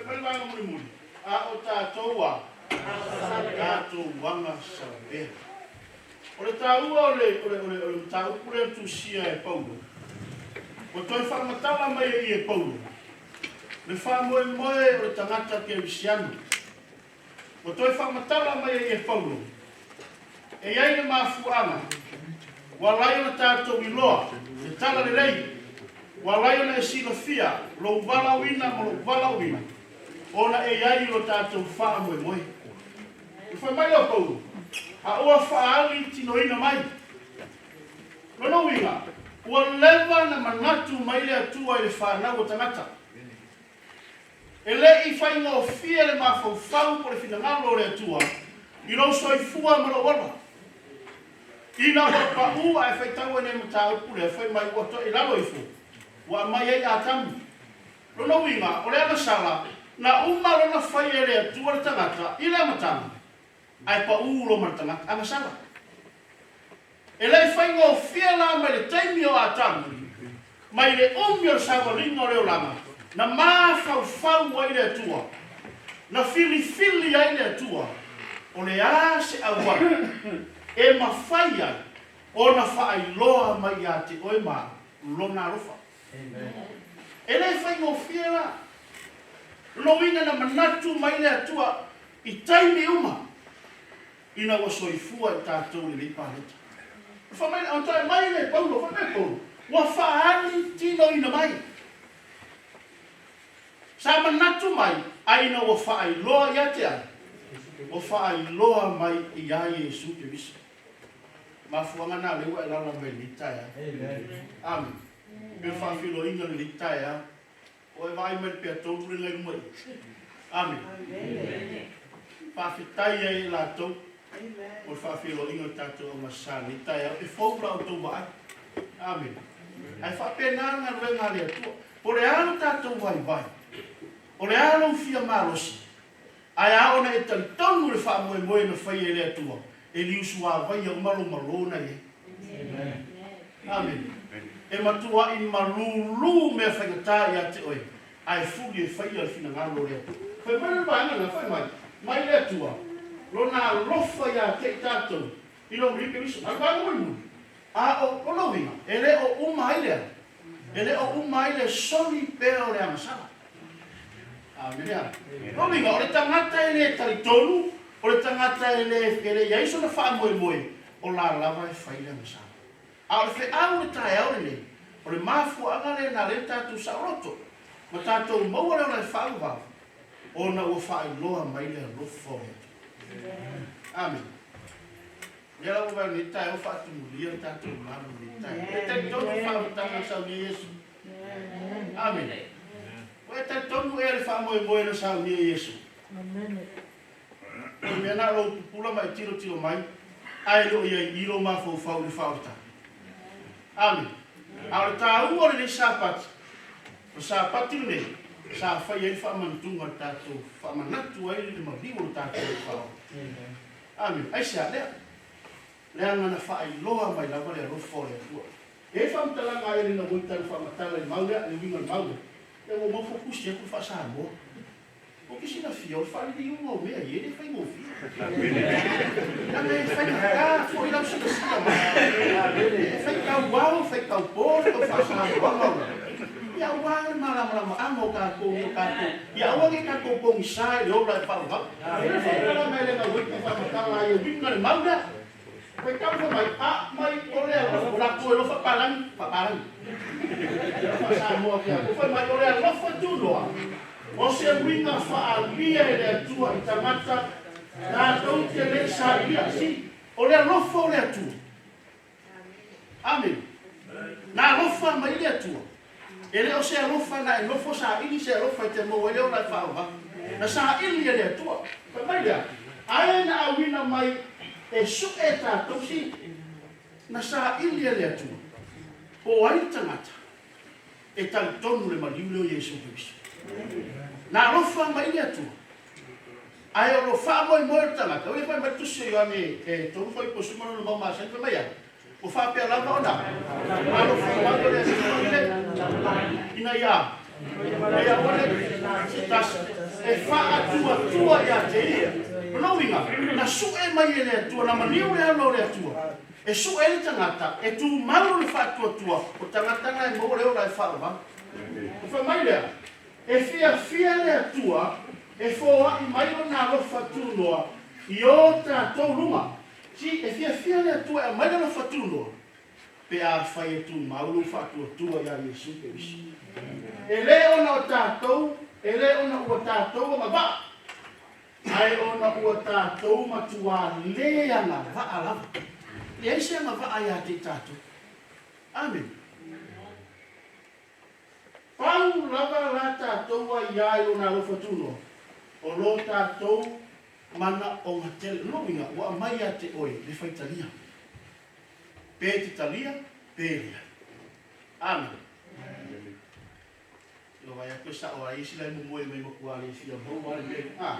Fai mai le vaega mulimuli, A o tatou a tatou agasala pea. O le taua o le, o le, o le, o le mataupu lea na tusia e Paulo, ua toe faamatala mai ai i i e Paulo le faamoemoe o le tagata kerisiano. Ua toe faamatala mai ai e Paulo, E i ai le mafuaaga ua ala ai ona tatou iloa le talalelei, ua ala ai ona e silafia lou valaauina ma lou valaauina, ona e i ai i lo tatou faamoemoe. Na fai mai lea o Paulo, A ua faaali tinoina mai. Lona uiga, ua leva na manatu mai le Atua i le fanau o tagata. E le i faigofie le mafaufau po o le finagalo o le Atua i lou soifua ma lou ola. Ina ua pau ae faitau ai nei mataupu lea, fai mai ua toe i lalo ifo, ua aumai ai Atamu. Lona uiga, o le agasala, na uma lona fai e le Atua le tagata i le amataga, ae pau loa ma le tagata. Agasala. E le i faigofie la mai le taimi o Atamu, mai le umi o le savaliga o le olaga, na mafaufau ai le Atua, na filifili ai le Atua, o le a se auala e mafai ai ona faailoa mai ia te oe ma au Lona alofa. E le faigofie la. Lona uiga na manatu mai le Atua i taimi uma. Ina ua soifua i tatou i lenei paleta. Fai mai, ona toe mai le Paulo, fai mai Paulo, ua faaali tinoina mai. Sa manatu mai, a ina ua faailoa ia te ai? Ua faailoa mai ia Iesu Keriso. Mafuaaga na lea ua e alaala mai i lenei taeao. Amene. Pei o le faafeiloaiga i lenei taeao. Ua e vaai mai i le peatolu lena i luma i i. Amene. Faafetai ai i latou mo le faafeiloaiga o le tatou augasa i lenei taeao. E fou la outou vaai. Amene. Ae faapena le galuega a le Atua. Po o le a lo tatou vaivai, o le a lou fia malosi, ae a ona e talitonu i le faamoemoe na faia e le Atua, e liusuavaia uma lou malo na i ai. Amene. E matuai malūlū mea faigata ia te oe, ae fuli e faia le finagalo o le Atua. Fai mai le vaega lena, fai mai, mai le Atua Lona alofa ia te i tatou i lou Keriso. A o le vaega mulimuli, a o lona uiga, e le o uma ai lea, e le o uma ai le soli pea o le agasala. Amene. Lona uiga, o le tagata e le talitonu, o le tagata e le, e le i ai sona faamoemoe, o la lava e fai le agasala. A o le feau i le taeao lenei, o le mafuaaga lea na ala ai le tatou saoloto ma tatou maua le ola e faavavau, ona ua faailoa mai le alofa o le Atua. Amene. O lea la ua vaai lenei taeao faatumulia le tatou malu i lenei taeao. E talitonu le faamatalaga na saunia Iesu. Amene. Ua e talitonu ea i le faamoemoe na saunia Iesu? O le mea na o lou pupula ma e tilotilo mai, ae le o i ai i lou mafaufau i le faaolataga. Amene. A o le taua o lenei Sapati, o le Sapati lenei sa fai ai le faamantuga i le tatou, faamanatu ai le maliu o le tatou faaola. Amene. Aisea? Lea, leaga na faailoa mai lava le alofa o le Atua. E i ai faamatalaga a Elena White na faamatala i le mau lea, le uiga o le mau lea, lea ua maufaupusi atu le faa-Samoa. Ou te silafia, o le faaliliuga o mea ia e le faigofie. Leaga e faigata foi lau silasila mai. E faitau ao, faitau po le tau faasamoaga o Ia aua le malamalamaaga o tatou i o tatou, ia aua ne i tatou pogisa i le ola e faavavau. E le faamatalaga e le gauita faamatala ai e uiga le mau lea. Faitau fai mai, a mai o le alofa, o latou e alofa palagi, faapalagi. Faa-Samoa atu ia te Fai mai, o le alofa tunoa, o se uiga faaalia e le Atua i tagata tatou te le i sailia. See, o le alofa o le Atua. Amene. Na alofa mai le Atua. E le o se alofa na e nofo saili se alofa e te maua ai le ola e faaoga. Na saili e le Atua. Fai mai lea, ae na auina mai e suʻe tatou si. Na saili e le Atua. Po o ai le tagata e talitonu le maliu lea o Iesu Keriso. Na alofa mai le Atua. Ae o lo faamoemoe le tagata. Oi fai mai le Tusi o Ioane e 3 fuaiupu 10 ma lona mau masani, fai mai a? Ua faapea lava ona alofa mai o le Atua i le ina ia. Ina ia aua ne i se tasi e faatuatua ia te ia. Lona uiga, na su'e mai e le Atua, na maliu le alo o le Atua e su'e ai le tagata e tumau lona faatuatua, o tagata na e maua le ola e faavavau. Ona fai mai lea, E fiafia le Atua e foai mai Lona alofa tunoa i o tatou luma. Si, e fiafia le Atua e aumai le alofa tunoa, pe afai e tumau lou faatuatua ia Iesu Keriso. E le ona o tatou, e le ona ua tatou agavaa, ae ona ua tatou matuā le agavaa lava. Leai se agavaa ia te i tatou. Amene. Pau lava la tatou aiā i Lona alofa tunoa, o lo tatou manaoga tele. Lona uiga, ua aumai ia te oe le faitalia. Pe te talia, pe leai. Amene. Ua vaai atu e sao lava isi la e momoe mai matua le fia maua lava le mea lea. A.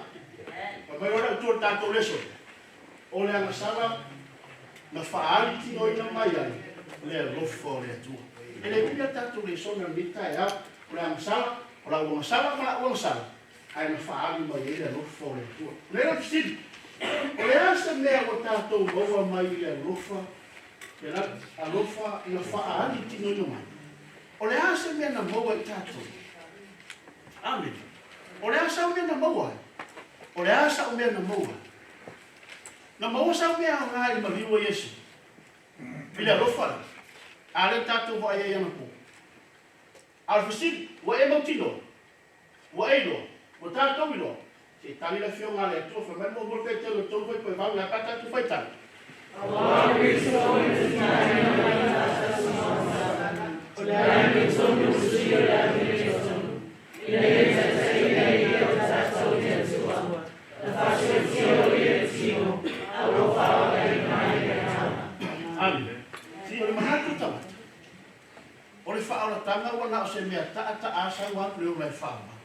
Fai mai loa le autu o le tatou lesson, o le agasala na faaali tinoina mai ai le alofa o le Atua. E le umi lava le tatou lesona i lenei taeao, o le agasala, o lau agasala ma la'u agasala, ae na faaali mai ai le alofa o le Atua. O lea le fesili, o le a se mea ua tatou maua mai i le alofa, le alofa na faaali tinoina mai? O le a se mea na maua e tatou? Amene. O le a sau mea na maua ai? O le a sa'u mea na maua ai? Na maua sau mea aoga i le maliu o Iesu? I le alofa lea? A lea tatou vaai ai anapo. A o le fesili, ua e mautinoa? Ua e iloa? Ua tatou iloa? Se i tali le Afioga a le Atua, fai mai le muamua le Petelo i le 3:8, o le a pe a tatou faitau? Aua o Keriso na tigaina mai faatasi ma agasala, o le amiotonu, o sui o le amiotonu, ina ia taitaiina e ia o tatou i le Atua, na faasiotia o ia i le tino, a ua faaolaina ai e le Agaga. Amene. See, o le manatu o tagata, O le faaolataga ua na o se mea taataā sau atu le ola e faavavau.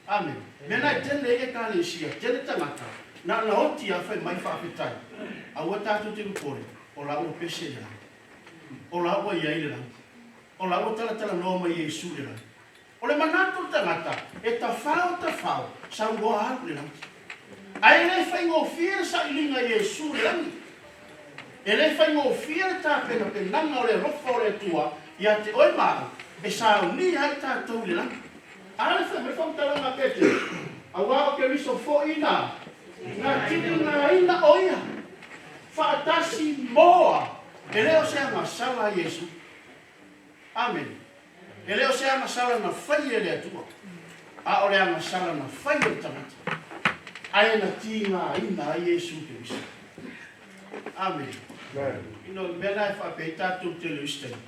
Amene. Mea na e tele ai Ekalesia, tele tagata, na ona oti lava fai mai faafetai. Aua tatou te popole, o la ua pese i le lagi. O la ua i ai le lagi. O la ua talatalanoa mai Iesu i le lagi. O le manatu o le tagata, e tafao tafao, sau loa alu i le lagi. Ae le faigofie le sailiga i Iesu i le lagi. E le faigofie le tapenapenaga o le alofa o le Atua ia te oe ma au, e saunia ai tatou i le lagi. A le fai mai faamatalaga a Petero, Aua o Keriso foi na na tigaina o ia faatasi moa, e le o se agasala a Iesu. Amene. E le o se agasala na faia e le Atua, a o le agasala na fai e le tagata, ae na tigaina ai Iesu Keriso. Amene. Ina o le mea lena e faapea ai tatou te le isi taimi,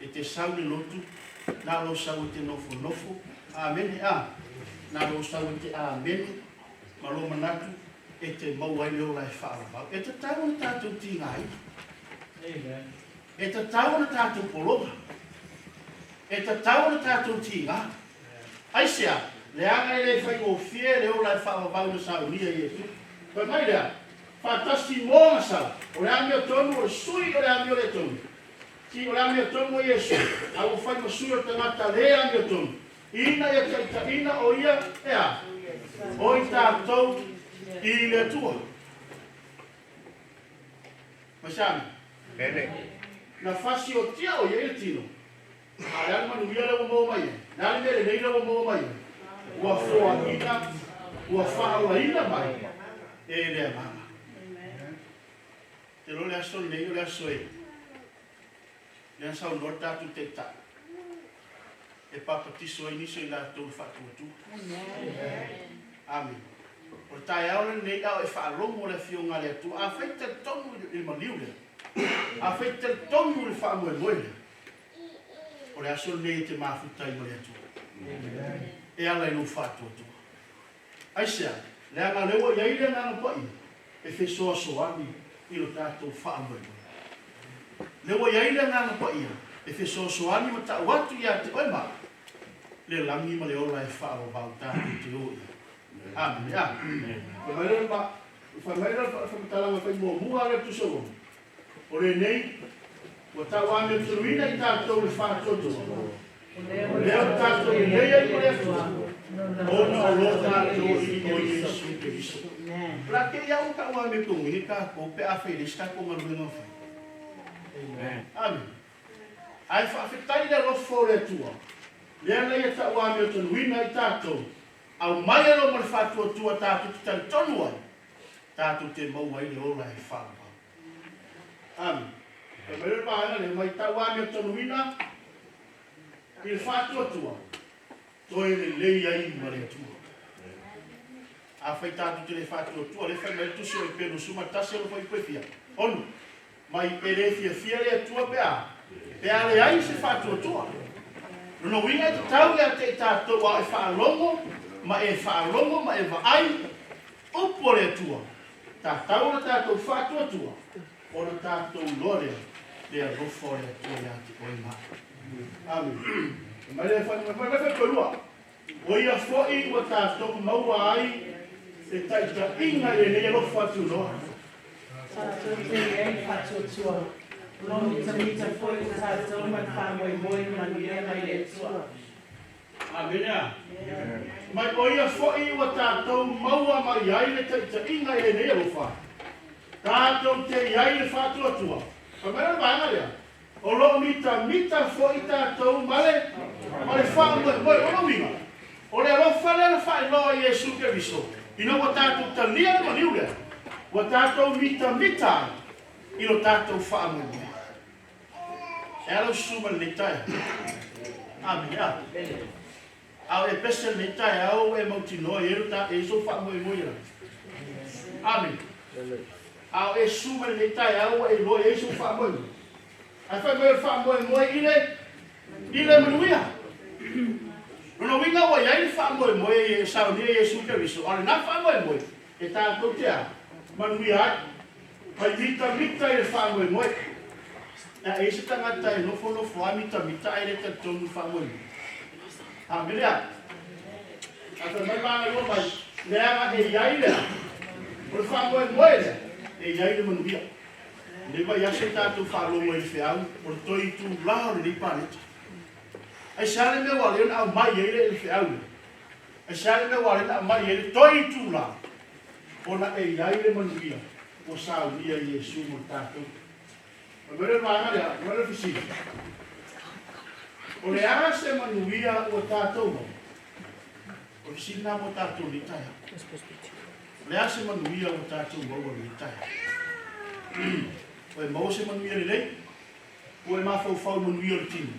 e te sau i le lotu, na o lou sau e te nofonofo, amene, a, na o lou sau e te amene, ma lou manatu e te maua ai le ola e faavavau. E tatau ona tatou tigaina. E tatau ona tatou pologa. E tatau ona tatou tiga. Aisea? Leaga e le faigofie le ola e faavavau na saunia e Iesu. Fai mai lea, Faatasi mo agasala, o le amiotonu o le sui o le amio le tonu. Si o le amiotonu o Iesu, a ua fai ma sui o le tagata le amiotonu, ina ia taitaiina o ia e a? O i tatou i le Atua. Masani. Na fasiotia o i ai le tino, a o le a le manuia lea ua maua mai ai? Le a le mea lelei lea ua maua mai ai? Ua foaina, ua faaolaina mai e le Agaga. Te iloa o le aso lenei o le aso e lea na saunoa le tatou Taitai e papatiso ai nisi o i latou i le faatuatua. Amene. O le taeao lenei a o e faalogo i le Afioga a le Atua, afai e talitonu i le maliu lea, afai e talitonu i le faamoemoe lea, o le aso lenei e te mafuta ai ma le Atua e ala i lou faatuatua. Aisea? Leaga o lea ua i ai le Agaga Paia e fesoasoani i lo tatou faamoemoe. Lea ua i ai le Agaga Paia e fesoasoani ma tau atu ia te oe ma au le lagi ma le ola e faavavau tatou te o i ai. Amene. A. Fai mai lea ma, fai mai lea le faamatalaga fai muamua a le Tusi o Roma, o lenei ua tauamiotuluina i tatou le faatuatua. O lea ua tatou lelei ai ma le Atua, ona o lo tatou Alii o Iesu Keriso. O le a te i a ua ta'u amiotonu tatou pe a fai e leai se tatou galuega na fai. Amene. Ae faafetai i le alofa o le Atua, lea na Ia ta'u amiotonuina ai tatou, aumai e lo ma le faatuatua tatou te talitonu ai, tatou te maua ai le ola e faavavau. Amene. Fai mai le vaega lea, mai ta'u amiotonuina i le faatuatua, toe lelei ai ma le Atua. Afai tatou te le faatuatua, lea e fai mai le Tusi o Eperu 11 alofa ifo e fia ono mai e le fiafia le Atua pe a pe a leai se faatuatua. Lona uiga e tatau ia te i tatou a e faalogo ma e faalogo ma e vaai upu o le Atua, tatau ona tatou faatuatua ona tatou iloa lea le alofa o le Atua ia te oe ma au. Amene. Mai le fai mai mai fai lua. O ia foi ua tatou maua ai le taitaiga i lenei alofa tunoa. Tatou te i ai le faatuatua, o lo o mitamita foi o tatou ma le faamoemoe i le manuia mai le Atua. Amene a. Mai o ia foi ua tatou maua mai ai le taitaiga i lenei alofa. Tatou te i ai le faatuatua. Fai mai le vaega lea. O lo o mitamita foi tatou ma le ma le faamoemoe. O lona uiga, o le alofa lea na faailoa e Iesu Keriso, ina ua tatou talia le maliu lea, ua tatou mitamita ai i lo tatou faamoemoe. E ala usu ma lenei taeao. Amene. A. A o e pese lenei taeao ua e mautinoa e i ai lo ta, e i ai sou faamoemoe i le lagi. Amene. A o e susu mai lenei taeao ua e iloa e i ai sou faamoemoe. Ae fai mai o le faamoemoe i le, i le manuia. Lona uiga ua i ai le faamoemoe e saunia e Iesu Keriso, a o lena faamoemoe e tatou te a, manuia ai. Mai mitamita i le faamoemoe. A e i ai se tagata e nofonofo lava mitamita ae le talitonu i le faamoemoe. Amene a. Ae fai mai vaega lua mai, leaga e i ai le a? O le faamoemoe lea, e i ai le manuia. Lenei vaiaso tatou faalogo ai i le feau o le toe itula o lenei paleta. Aisea le mea ua ala ai ona aumai ai le feau lea? Aisea le mea ua ala ai ona aumai ai le toe itula? Ona e i ai le manuia ua saunia e Iesu mo tatou. Fai mai le vaega lea, fai mai le fesili. O le a se manuia ua tatou maua? O le fesili lena mo tatou i lenei taeao. O le a se manuia ua tatou maua i lenei taeao? Ua e maua se manuia lelei? Ua e mafaufau i manuia o le tino?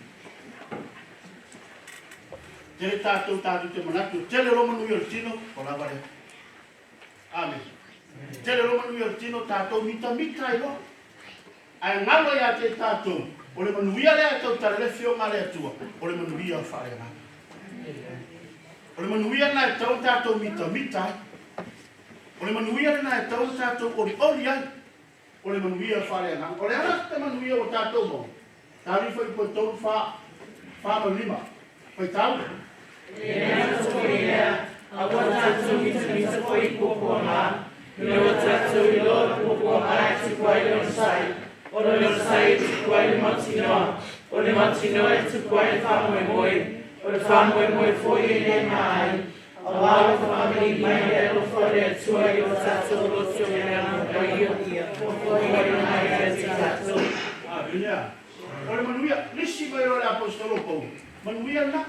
Tele tatou tatou te manatu, e tele loa manuia o le tino, ua lava lea. Amene. Tele loa manuia o le tino, tatou mitamita ai loa. Ae galo ia te tatou, o le manuia lea e tautala le Afioga a le Atua, o le manuia faaleagaga. O le manuia lena e tatau ona tatou mitamita ai. O le manuia lena e tatau ona tatou olioli ai. O le manuia faaleagaga. O le a se manuia ua tatou maua? Tali fuaiupu e 3, 4, 4 ma le 5. Faitau. E le gata foi i lea, a ua tatou mitamita foi i puapuaga, ina ua tatou iloa le puapuaga e tupu ai le onosai, o le onosai e tupu ai le mautinoa, o le mautinoa e tupu ai le faamoemoe, o le faamoemoe foi e le ma ai, auā ua faamalii mai le alofa o le Atua i o tatou loto i le Agaga Paia, ua fofoina mai ia te tatou. Amene. O le manuia, lisi mai loa le Aposetolo o Paulo, manuia lena.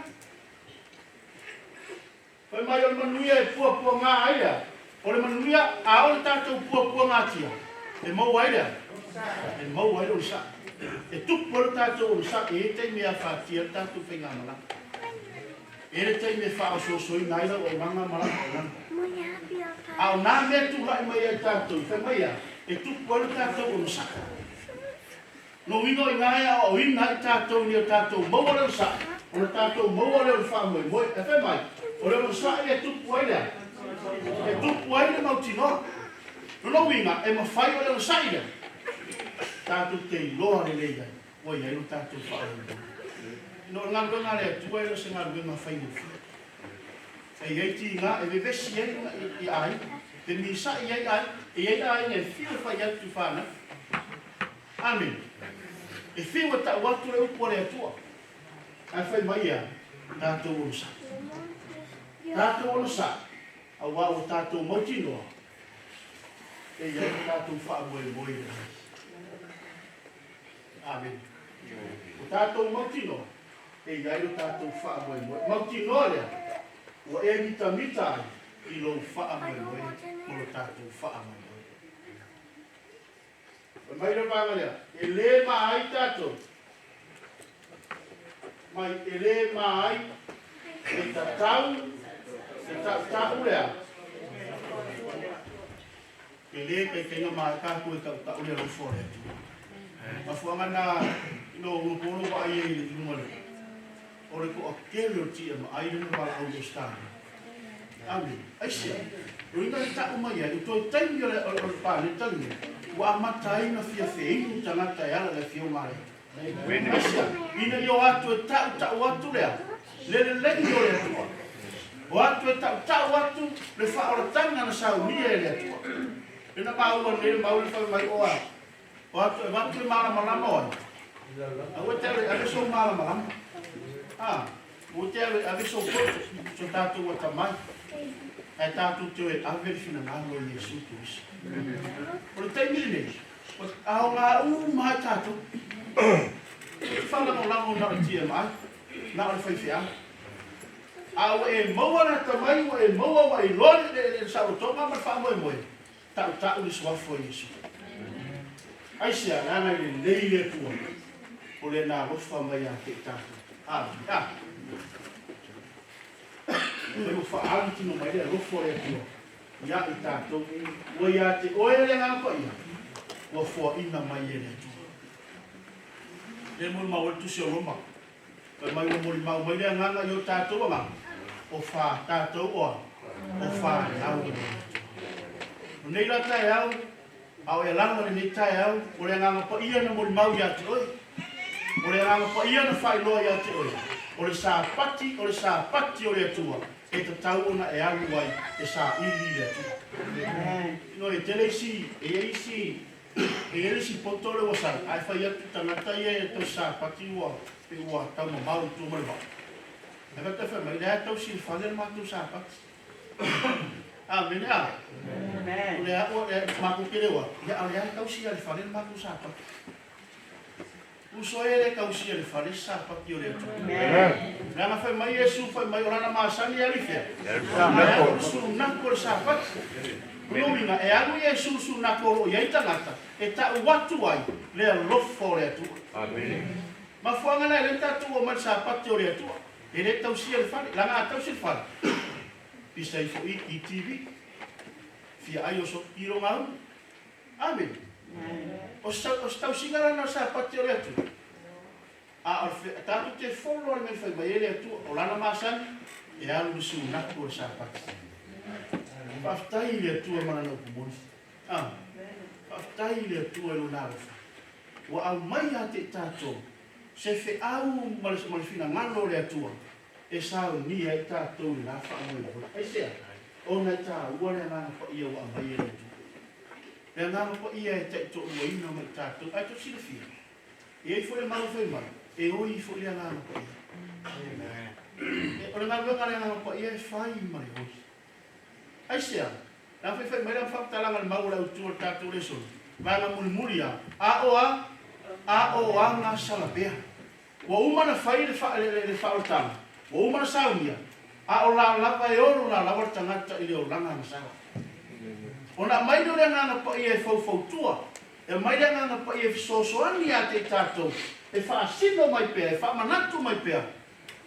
Fai mai o le manuia e puapuaga ai lea. O le manuia, a o le tatou puapuagatia, e maua ai lea. E maua ai le onosai. E tupu ai le tatou onosai, e i ai taimi e afatia ai le tatou faigamalaga. E i ai le taimi e faaosoosoina ai lau auaunaga ma lau auaunaga. A o nā mea e tulai mai ai tatou, fai mai a, e tupu ai le tatou onosai. Lona uiga o i ina e aoaoina ai tatou ina ia tatou maua le onosai, ona tatou maua lea o le faamoemoe. Ae fai mai, o le onosai e tupu ai le a? E tupu ai le mautinoa. Lona uiga, e mafai o le onosai lea tatou te iloa lelei ai ua i ai lo tatou faamoemoe. Ina o le galuega a le Atua e le o se galuega faigofie. E i ai tiga e vevesi ai i aiga, femisa'i ai aiga, e i ai aiga e fiu e fai atu i fanau. Amene. E fiu e tau atu le upu a le Atua. Ae fai mai e a? Tatou onosai. Tatou onosai, auā ua tatou mautinoa e i ai lo tatou faamoemoe i le lagi. Amene. Ua tatou mautinoa e i ai lo tatou faamoemoe. Mautinoa lea ua e mitamita ai i lou faamoemoe ma lo tatou faamoemoe. Fai mai le vaega lea, e lē ma ai tatou, mai e lē ma ai e tatau le taʻutaʻu lea. E lē taitaiga ma ai tatou e taʻutaʻu le alofa o le Atua. Mafuaaga na ina ua polo vaai ai i luga le o le toatele o TMI lea na valaau i Ausetalia. Amene. Aisea? Lona uiga e tau mai ai, o toe taimi o le, o le paleta lenei, ua amata ai ona fia feinu tagata e ala i le Afioga a le Atua. Aisea? Ina ia o atu e tautau atu le a? Le lelei o le Atua. O atu e tautau atu le faaolataga na saunia e le Atua. Lena maua nei le mau le fai mai o a? O atu e avatu le malamalama o ai? Aua e te alu e ave sou malamalama. A, aua e te alu e ave sou poto, so tatou atamai. Ae tatou te o e ave le finagalo o Iesu Keriso. O le taimi lenei, o aoga uma lava tatou. Ou te faalagolago na o le TMI, na o le faifeau. A ua e maua le atamai, ua e maua, ua e iloa le saolotoga ma le faamoemoe, Tautau le suafa o Iesu. Aisea? Leaga e lelei le Atua, o Lena alofa mai ia te i tatou. Amene. A. Fai ua faaalu tino mai le alofa o le Atua ia i tatou. Ua ia te oe le Agaga Paia, ua foaina mai e le Atua. Lea molimau ai le Tusi o Roma. Fai mai ua molimau mai le Agaga i o tatou agaga, o fa tatou oa, o fanau o le Atua. O nei la taeao, a o e alaga lenei taeao, o le Agaga Paia na molimau ia te oe. O le Agaga Paia na faailoa ia te oe, o le Sapati, o le Sapati o le Atua, e tatau ona e alu ai e saili i le Atua. No, e tele isi, e i ai isi E i ai le isi poto lea ua sau, ae fai atu tagata ia e tausi sapati ua pei ua tau mamao i tua ma le vaa. Ae faapea fai mai, lea e tausi i le fale le matou sapati. Amene a? O lea ua matou te le o atu, ia a o lea e tausi lava i le fale le matou sapati. Uso e le tausia le fale se sapati o le Atua. Leaga fai mai Iesu fai mai o lana masani e alu i fea? E alu i le sunaku o le sapati. O lona uiga e alu Iesu i le sunaku o lo o i ai tagata e tau atu ai le alofa o le Atua. Mafuaaga la e le tatou omai i le sapati o le Atua. E le tausia le fale. Leaga a tausi le fale, pisa ifo i i TV. Fia ai o so i loga unu. Amene. O se tausiga lana o le Sapati o le Atua. A o le tatou te folo le mea na fai mai ai le Atua, o lana masani, e alu le sunaku o le Sapati. Faafetai i le Atua ma lana upu moni. Amene. Faafetai i le Atua i lona alofa. Ua aumai ia te i tatou se feau ma le finagalo o le Atua e saunia ai tatou i lena faamoemoe. Aisea? Ona e taua le Agaga Paia ua aumai e le Atua. Le Agaga Paia e taitoaluaina ma i tatou. Ae tou silafia, e i ai foi le mau e fai mai, e oi foi le Agaga Paia. O le galuega a le Agaga Paia e fai ma le oi. Aisea? Na faifai mai la ma faamatalaga le mau o le autu o le tatou lesona, vaega mulimuli a, a o a, a o aga salapea. Ua uma ona fai le faaolataga, ua uma ona saunia, a o la lava e olo la lava le tagata i le olaga agasala. Ona aumai lea o le Agaga Paia e faufautua, e aumai le Agaga Paia e fesoasoani ia te i tatou, e faasino mai pea, e faamanatu mai pea,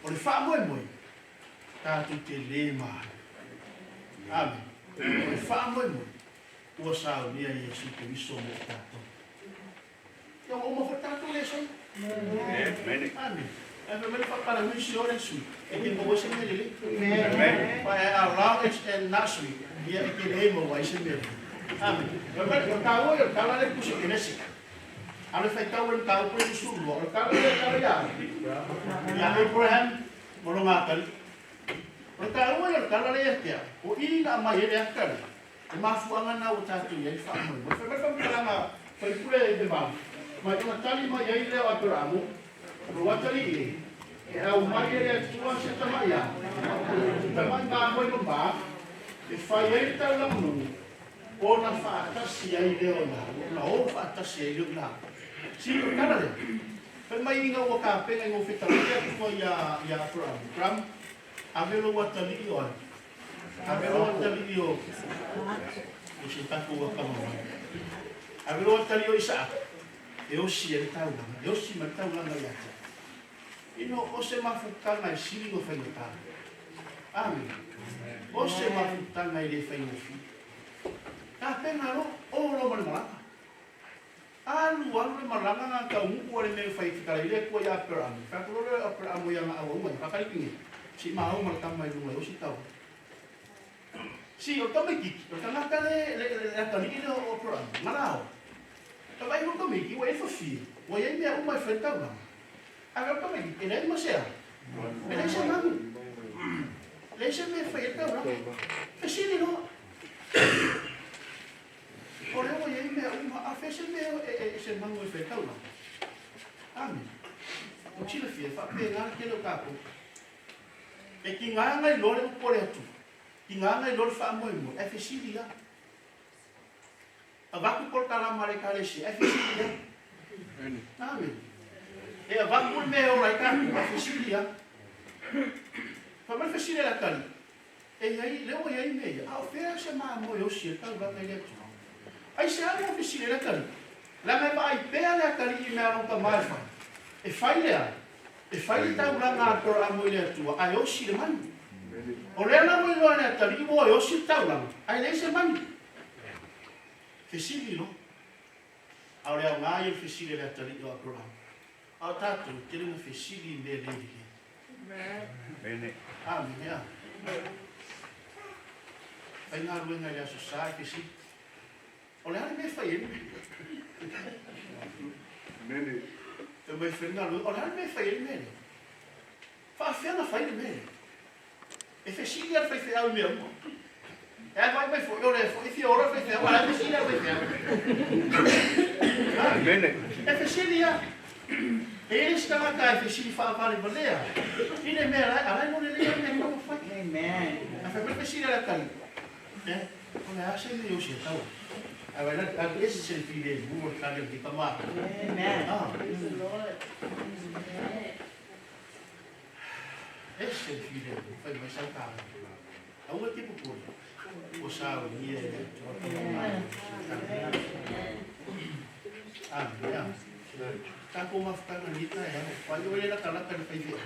o le faamoemoe, tatou te le malu. Amene. O le faamoemoe, ua saunia e Iesu Keriso mo i tatou. Ia ua uma foi le tatou lesona. Amene. Ae fai mai le faapalagi si o le sui, e te maua ai se mea lelei. But I allow it and not sui, ia e te le maua ai se mea lelei. Amene. Fai mai, o le taua ia o le tala lea i le pusi o Kenesi. A o le faitau i le mataupu lea i le 12, o le tala lea e tala ia ia Abraham ma lona atalii. O le taua ia o le tala lea ia te au, o i na aumai ai le ata lea, O mafuaaga na ua tatou i ai le faamoemoe. Fai mai le faamatalaga faipule i le valu, mai ona tali mai ai lea o Aperamo, Lou atalii e, E aumai e le Atua se tamai a, se tamai mamoe mama, e fai ai le taulaga nonu, ona faatasi ai lea o i laua, ona o faatasi ai lea o i laua. Si o le tala lea, fai mai ina ua tapena ina ua fetalai le Atua ia, ia Aperamo, Aperamo, ave lou atalii o ai? Ave lou atalii o, o se tatou atamamai. Ave lou atalii o Isaaka, e osi ai le taulaga, e osi mai le taulaga ia te au. Ina o se mafutaga e sili ona faigata. Amene. O se mafutaga e le faigofie. Tapena loa, o loa ma le malaga. Alu alu le malaga na taunuu a le mea na fai fetalai le Atua ia Aperamo. Fai atu loa lea o Aperamo i ana auauna ia, faatali nei, se i maua ma le tama i luga e osi tau. Si o le tamaititi, o le tagata le, le, le, le atalii lea o Aperamo, na lao. Tavaai mo le tamaiti, ua i ai fafie, ua i ai mea uma e fai le taulaga. Ae o le tamaititi, e leai ma se a? E leai se manu. Leai se mea e fai ai le taulaga. Fesili loa. O lea ua i ai mea uma, a o fea se mea e se manu e fai ai le taulaga? Amene. Ua silafia, e faapena le tele o tatou. E tiga ona iloa le upu a le Atua, tiga ona iloa le faamoemoe, ae fesili lava. Avatu polokalama a le Ekalesia, ae fesili lava. Amene. E avatu le mea e ola ai tatou, ae fesili lava. Fai mai le fesili a le atalii, E i ai, lea ua i ai mea ia, a o fea se mamoe e osi ai le taulaga i le Atua? Aisea ua fesili ai le atalii? Leaga e vaai pea le atalii i mea a lona tama e fai. E fai le a? E fai le taulaga a Aperamo i le Atua, ae osi le manu. O lea la ua iloa e le atalii ua o e osi le taulaga, ae leai se manu. Fesili loa. A o le aoga ia o le fesili a le atalii o Aperamo. A o tatou, e tele ina fesili i mea le lelei. Amene. A. Faigaluega i le Aso Sa e fesili. O le a le mea e fai ai le mea? Fai mai fai le galuega, o le a le mea e fai ai le mea lea? Faafefea ona fai le mea lea? E fesili lava le faifeau i mea uma. E alu ai mai foi, o lea foi e fia ola le faifeau, a o la e fesili lava le faifeau. E fesili lava. E i ai le isi tagata e fesili faavalevalea i le mea la, a la e iloa lelei lava le mea e tatau ona fai. Ae fai mai le fesili a le atalii, Eh, o le a se mea i o se tau? Ae vai la, alu ese se le filemu o le tali a lenei tama. Ah. Ese le filemu, fai mai sau tāua. Aua e te popole, ua saunia e le Atua tau Amen. Amen. Tatou mafutaga nei taeao, fai oe le latalata i le faifeau.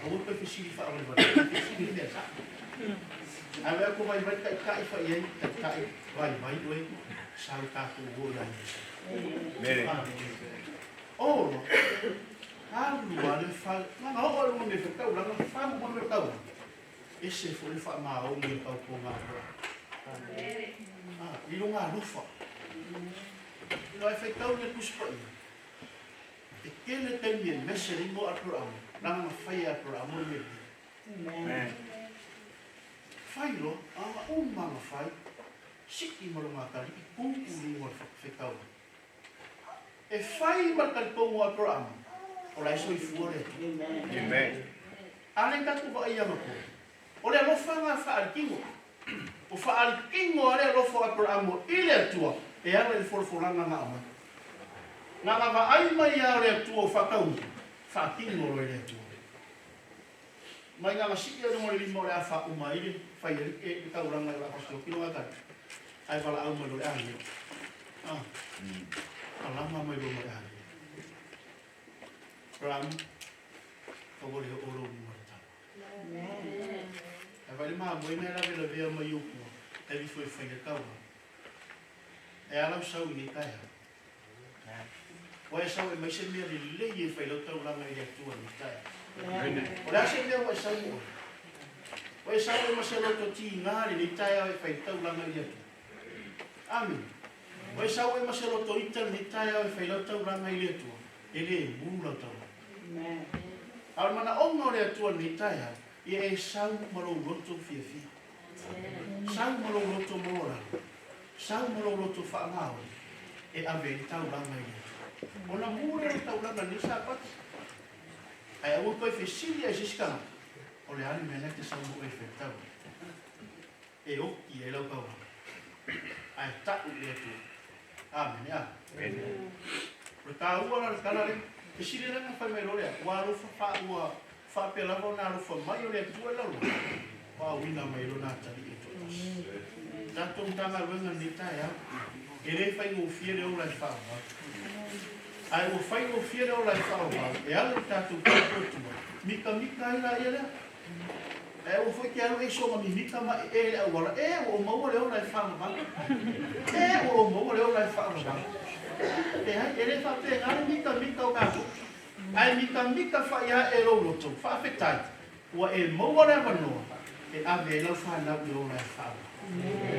Aua toe fesili faavalevale, fesili le mea sao. Ae vaai atu vaivai taitai fai i ai, taitai vaivai oe, sau tatou o ia Iesu. Amen. Olo, alu lava le fale, na oo i luga o mea fai taulaga, fagu ma mea o taulaga. Ese foi le faamaoni o le tautoga a Aperamo. Ah, i lona alofa. Ina e faitau le Tusi Paia, e tele taimi e mese ai mo Aperamo, leaga na fai e Aperamo le mea lelei. Fai loa, a na uma na fai, sii ma lona atalii, tu i luga o le fetaui. E fai ma le talitonu o Aperamo, o la e soifua le Atua. A lea tatou vaai anapo, o le alofa na faalikino. Ua faalikino a le alofa o Aperamo i le Atua e ala i le folafolaga na aumai. Na na vaai mai a o le Atua ua faataunuu, faatino loa e le Atua. Mai na na sii ai luga o le lima o le a faauma ai le fai ai le taulaga i o le a fasioti lona atalii, ae valaau mai loa le agelu. Ah, alama mai loa ma le agelu. Aperamo, aua le oo lou lima i le tama. Ae vaai le mamoe na e lavelavea mai ou tua, e alu ifo e fai le taulaga. E a lau sau i nei taeao? Ua e sau e aumai se mea lelei e fai lau taulaga i le Atua i nei taeao. O le a se mea ua e sau mo oe? Ua e sau e ma se loto tiga i lenei taeao e fai le taulaga i le Atua. Amene. Ua e sau e ma se loto ita i lenei taeao e fai lau taulaga i le Atua. E le mu lau taulaga. A o le manaoga o le Atua i lenei taeao, ia e sau ma lou loto fiafia. Sau ma lou loto maualalo. Sau ma lou loto faamaoni e ave ai le taulaga i le Atua. Ona mu lea o le taulaga i lenei Sapati. Ae aua toe fesili ai se isi tagata, o le a le mea lea e te sau ma oe e feletau ai? E oki ai lau taulaga, ae ta'u i le Atua. Amene a. O le taua la o le tala lea, fesili lea na fai mai loa lea, ua alofa fa ua faapea lava ona alofa mai o le Atua i lau loto, ua auina mai Lona Atalii e toatasi. Tatou Matagaluega i lenei taeao, e le faigofie le ola e faavavau. Ae ua faigofie le ola e faavavau e ala i le tatou faatuatua, mitamita ai laia lea. Ae aua foi te alu e soona mimita ma ee i le auala, e ua ou maua le ola e faavavau. E ua ou maua le ola e faavavau. Leai, e le faapena le mitamita o tatou. Ae mitamita faiae e lou loto, faafetai, ua e maua le avanoa e ave ai lau fanau i le ola e faavavau.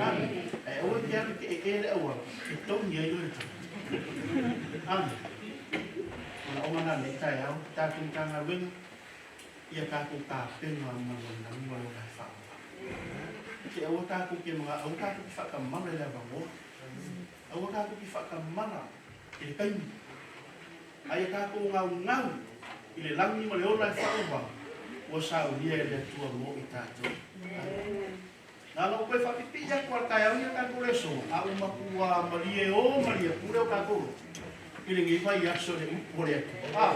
Amene. Ae aua e te alu e te ee le auala e togi ai oe e tagata. Amene. Manaoga na lenei taeao, tatou Matagaluega, ia tatou tapena ma le lanu ma le ola e faavavau. Se aua tatou te maga, aua tatou te faatamala i le avanoa. Aua tatou te faatamala i le taimi. A ia tatou gaugau i le lagi ma le ola e faavavau, ua saunia e le Atua mo i tatou. Amene. Na ona ou toe faapipii atu lava i le taeao lenei o tatou lesona, a ua matua malie o malie pule o tatou loto i lenei vaiaso i le upu a le Atua. A,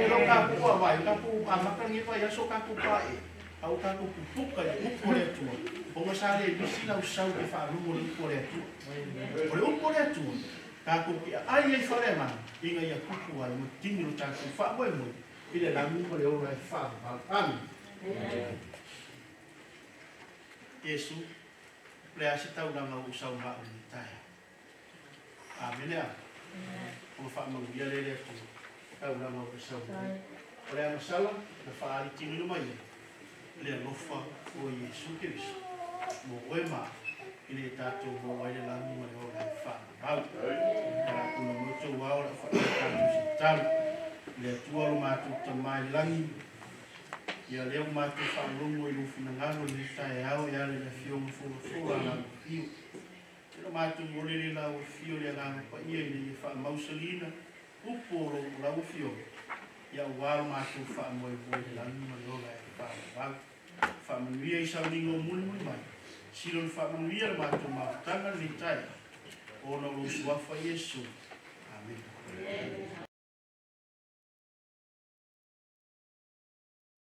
e le o tatou vaavaai, o tatou amata lenei vaiaso o tatou paee, a ua tatou pupuka i le upu a le Atua, ona sa le misi lau sau e te faalogo i le upu a le Atua. O le upu a le Atua, tatou te aai ai faaleagaga ina ia tupu ai ma tini lo tatou faamoemoe i le lagi ma le ola e faavavau. Amene. Iesu, o le a se taulaga ua ou sau ma au i lenei taeao? Amene a. Ona faamanuia lea e le Atua taulaga ua e sau mai ai. O le agasala na faaali tinoina mai ai le alofa o Iesu Keriso mo oe ma au, ina ia tatou maua ai le lagi ma le ola e faavavau. O le a tuna mai outou ao o le a faaiu tatou i se tatalo. Le Atua o lo matou Tama i le lagi, Ia lea ua matou faalogo i lou finagalo i lenei taeao e ala i le Afioga Folafola a lau Afio. Ia lo matou momoli le lau Afio i le Agaga Paia ina ia faamausalina upu o lou lau Afioga, ia aua lo matou faamoemoe i le lagi ma le ola e faavavau. Faamanuia i sauniga o mulimuli mai, sili ona faamanuia le matou mafutaga i lenei taeao, ona o lou Suafa Iesu. Amene.